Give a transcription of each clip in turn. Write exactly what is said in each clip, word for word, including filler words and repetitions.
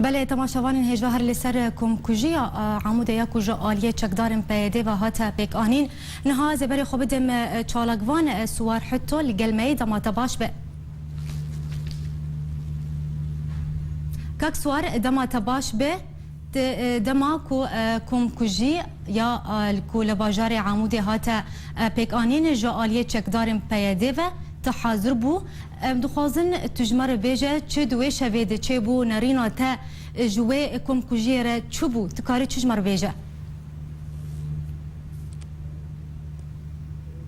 Belê, temaşevanên hêja, her li ser komkujiya, e, Amûdê ya ku ji aliyê çekdarên P Y D ve hate pêkanîn. Niha ez ê berê xwe bidim, e, çalakvan, e, Siwar Hutto li gel me yî, dema te baş be. Kak Siwar, dema te baş be. Di, e, dema ku, e, komkujî ya, e, ku li bajarê Amûdê hate, e, pêkanîn ji aliyê çekdarên P Y D ve, tu hazir bû. Em dixwazin tu ji me re bêje, çi di wê şevê de çêbû, nerîna te, e, ji wê komkujiyê re çi bû? Tu karî çi ji me re bêje?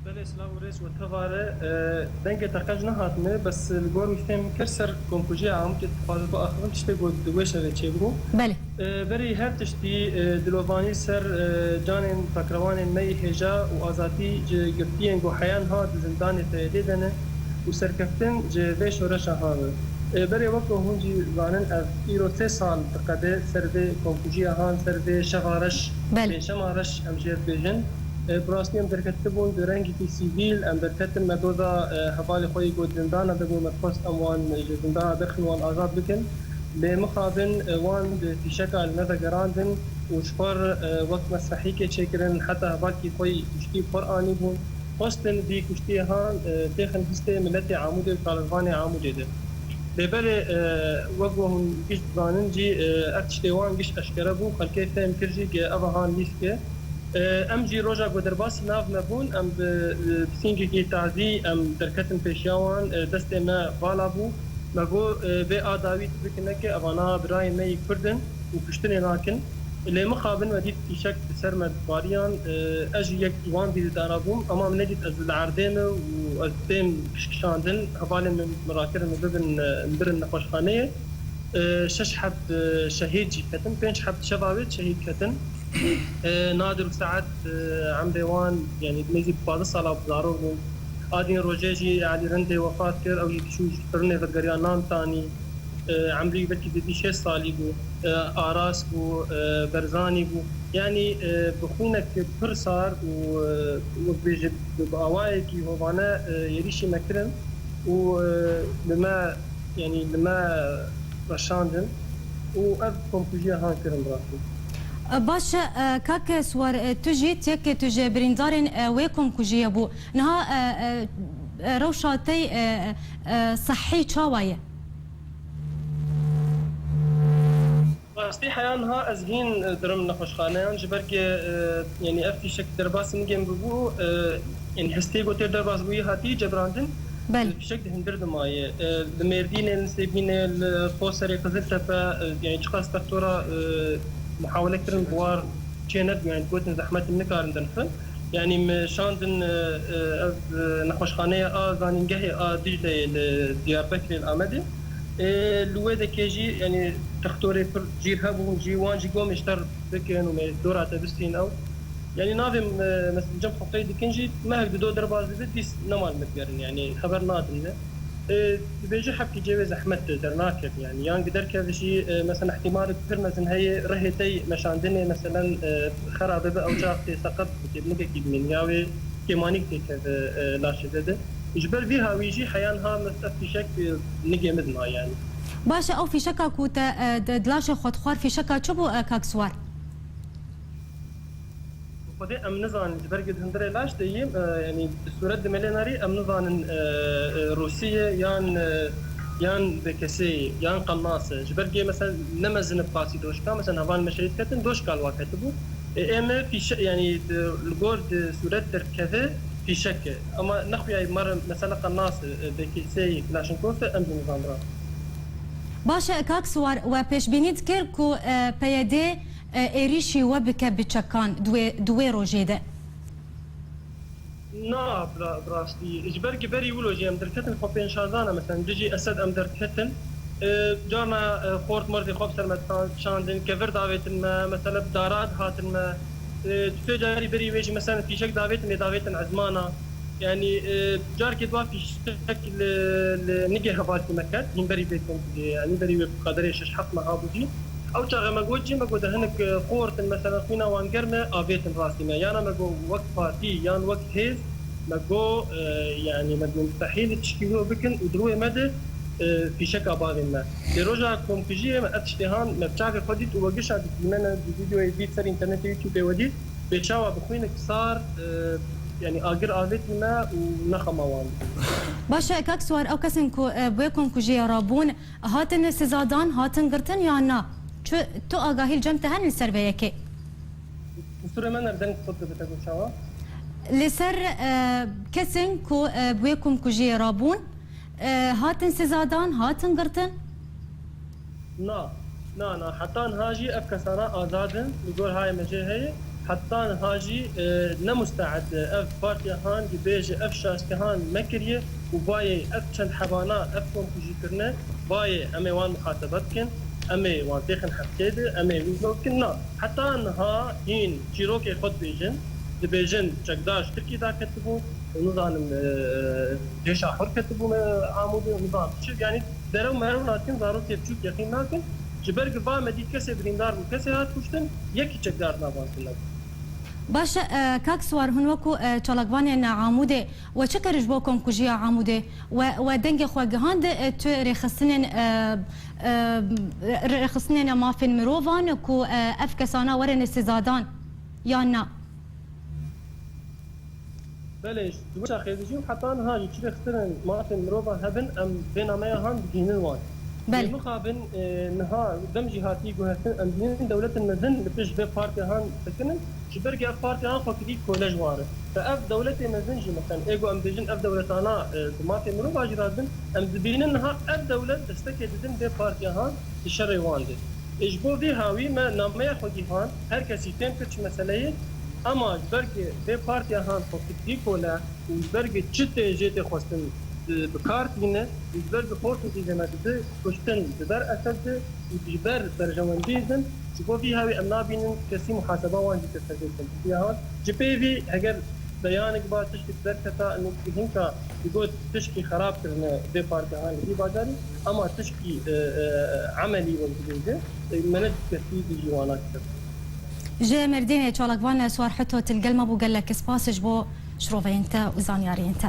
Belê, silav û rêz we tevare. E, dengê te qenc nehatine, bes li gor wî fêm kir ser komkujiya Amûdê dixwazim biaxivim, tiştê ku di wê şevê çêbû. Belê. E, berî her tiştî, e, dilovanî ser, e, canên takrewanên me yî hêja û azadî ji girtiyên ku heya niha di zindanê P Y D de ne û serkeftin ji vê şoreşa han e. E, berê wek ku hûn jî zanin, ev îro sê sal diqede ser vê komkujiya han, ser vê şeva reş, Belê. pênc şema reş em jê dibêjin. E, bi rastî em derketibûn bi rengekî sivîl, em derketin me doza, e, hevalê xwe yî ku di zindana de bû, me dixwest em wan ji zindana derxin, wan azad bikin. Lê mixabin, e, wan bi fîşeka li me ve gerandin û ji xwe re, e, wek mesrehîkê çêkirin, heta hevalkî xwe yî kuştî bi xwe re anîbûn. Xwestin vî kuştiyê han, e, têxin histê miletê Amûdê û çalakvanê Amûdê de. Lê belê, e, wek we hûn giş dizanin jî, e, ev tiştê wan giş eşkere bû, xelkê fêm kir jî ku ev han lîstik e. E, em jî roja ku derbasî nav me bûn, em bi, e, pisîngekî tazî em derketin pêşiya wan, e, destê me vala bû. Me got, e, bê a dawî tu bikine ke evana birayên me yî Kurd in û kuştinê nakin. Lê mixabin me dît fîşek bi ser me dibariyan, e, ez jî yek ji wan bîrdara bûm, ema min nedît ez li erdê me û ez tên kişkişandin, hevalên min min rakirin min bibin, e, min birin nexweşxaneyê. E, şeş heb, e, şehîd jî ketin, pênc heb şeva wê şehîd ketin. E, Nadir û Sead, e, emrê wan, yanî nêzî pazdeh sala zarok bûn. A din rojê jî Elî Rindê wefat kir, ew jî dişû ji firinê vedigeriya nan tanî. E, emrî wekî didî şêst salî bû. E, Aras bû, e, Berzanî bû. Yanî, e, bi xwînek pir sar û, e, wek bêje bi, bi awayekî hovane, e, êrîşî me kirin û, e, li me, yanî li me reşandin û ev komkujiya han kirin bi rastî. E, baş e, e, kak Siwar, e, tu jî yek tu ji birîndarên, e, wê komkujiyê bû. Niha, e, e, e, rewşa te, e, e, sehî çawa ye? Rastî heya niha ez hîn, e, dirim nexweşxaneyan, ji ber ku, e, yanî ev fîşek derbasî nigên bibû, e, yanî hestê ku tê derbas bûyî hatî cebrandin, Belê. e, fîşek di hundir dimayê. E, li Mêrdînê, li Sêbînê, li Qoserê, Qiziltepe, e, yanî çiqas textora, e, muhawele kirin bi war çê nebû, yanî gotin zehmet in, nikarin derxin. Yanî me şandin, e, e, ev, e, nexweşxaneya a zanîngehê a Dicleyê li Diyarbekirê, li Amedê. E, li wê dekê jî, yanî, textorê pir cîr hebûn jî, wan jî gomê ji te bikin û me dora te bistîn ew. Yanî navê, e, mesela cem xwe qey dikin jî, mehek dido derbas dibe, dîs nema li me digerin, yanî xeber nadin me. E, dibêje hebkî cê wê zehmet e, dernakeve, yanî, yan ki derkeve jî, e, mesela ihtimalek pir mezin heye, rihê te yê meşandinê, meselen, e, xera bibe, ew çax tê seqet bike, nigekî dimîne, ya wê kêmanîk têkeve, e, laşê te de. Ji ber vî hawî jî heya niha me ev fîşek, e, nigê min dima, yanî. Baş e, ew fîşeka ku te, e, di, di laşê xwe dixwar, fîşeka çi bû, e, kak Siwar? Xwedê em nizanin, ji ber ku di hundirê laş de yî, e, yanî bi sûret dimelê nerî, em nizanin, e, e, Rûsî ye yan, e, yan B K S ye, yan qennas e. Ji ber ku mesela ne mezin bi qasî doşka, mesela hevalên me şehîd ketin, doşka li wa ketibû. E, ê me fîşe-, yanî di, li gor di sûret derdikeve fîşek e. Ema nexuyaye me re mesela qennas e, e, B K S ye, Klaşnkof e, em jî nizandiran. Baş e, kak Siwar, we pêşbînî dikir ku, e, P Y D e, êrîşî we bike bi çekan di wê, di wê rojê de? Na, bi ra-, bi rastî. Ji ber ku berî wilo jî em derketin xwe pênc şazdana, mesela, dijî Esed em derketin. E, carna, e, xort mordê xwe bi ser me ditan-, şandin, kevir davêtin me, mesela, bi dara dihatin me. E, tu carî berî wê jî, mesela, fîşek davêtin, lê davêtin ezmana. Yanî, e, carkê dua fîşek li, li nigê hevalkî me ket, hîn berî vê komkujê, yanî berî wê qederê şeş heft meha bû jî. Ew çaxê me got jî, me got, de hinek, e, xort in, mesela xwîna wan germ e, avêtin rastî me. Yana me got, wek partî yan wek hêz, me got, e, yanî me got, mustehîl e tişkî wilo bikin û di rûyê me de e, fîşeka bavên me. Lê roja komkujiyê me ev tiştê han me bi çavê xwe dît û we gişa dît, me ne di vîdeoyê dît, ser înternetê YouTubeê we dît, bê çawa bi xwînek sar, e, yanî agir avêtî me û nexema wan dibî. Baş e, kak Swar, ew kesên ku, e, bi wê komkujiyê rabûn, hatin sizadan, hatin girtin yan na? Çi tu agahî li cem te hene li ser vê yekê? Qusûrê me nereden xwe dibite ku çawa? Li ser, e, kesên ku, e, bi wê komkujiyê rabûn, e, hatin sizadan, hatin girtin? Na, na, na. Heta niha jî ev kesana azad in, li gor hayê me jê heye. Heta niha jî, e, ne musteed e ev partiya han dibêje ev şaştihan me kiriye û bayê ev çend hebana, ev komkujî kirine, bayê em ê wan muhasebe bikin, em ê wan têxin hepsê de, em ê wilo bikin. Na, heta niha hîn çîrokê xwe dibêjin, dibêjin çekdar ji Tirkiyê daketibû û nizanim, e, cêşa hur ketibû me Amûdê û nizanim çi, yanî derew merew nakin, zarokê biçûk yexîn nakin. Ji ber ku va me dît kesê birîndar bû, kesê hat kuştin, yekî çekdar di nav wan de nebû. Baş e, e, kak Swar, hûn wekû, e, çalakvanên Amûdê, we çi kir ji bo komkujiya Amûdê? We, we dengê xwe gihand, e, tu rêxistinên, e, e, rêxistinên mafên mirovan ku, e, ev kesana werin sizadan, yan na? Belê, ji wisa xêzî jî û heta niha jî çi rêxistinên mafên mirovan hebin, em vê nameya han digihînin wan. Belê. Lê mixabin, e, niha dem jî hatî guhertin, em dibînin dewletên mezin li pişt vê partiya han sekinin, ji ber ku ev partiya han xwe kirî kole ji wan re. Te ev dewletê mezin jî, meselen, ê ku em bêjin ev dewletana, e, bi mafê mirovan jî radibin, em dibînin niha ev dewlet destekê didin vê partiya han di şerê wan de. Ê, ji bo vî hawî me nameya xwe gihan, her kesî fêm kir çi meseleyê, ema ji ber ku vê partiya han xwe kirî kole û ji ber ku çi tê jê tê xwestin, e, bi kar tîne û ji ber ku xort û dîzê me didi kuştin di ber Esed de û ji ber berjewendiyê din, ji bo vî hawî em nabînin kesî muhaseba wan jî kir ser vê komkujiya han. Ji pê vî heger beyanek ba tiştek derketa, em ê hinka digot tişkî xerab kirine vê partiya han li vî bajarî, ema tişkî, e, e, emelî wek dibêje, e, me ne kesî dijî wana kir. Ji Mêrdînê çalakvan Swar Hito, tu li gel me bû, gelek spas ji bo şiroveyên te û zanyariyên te.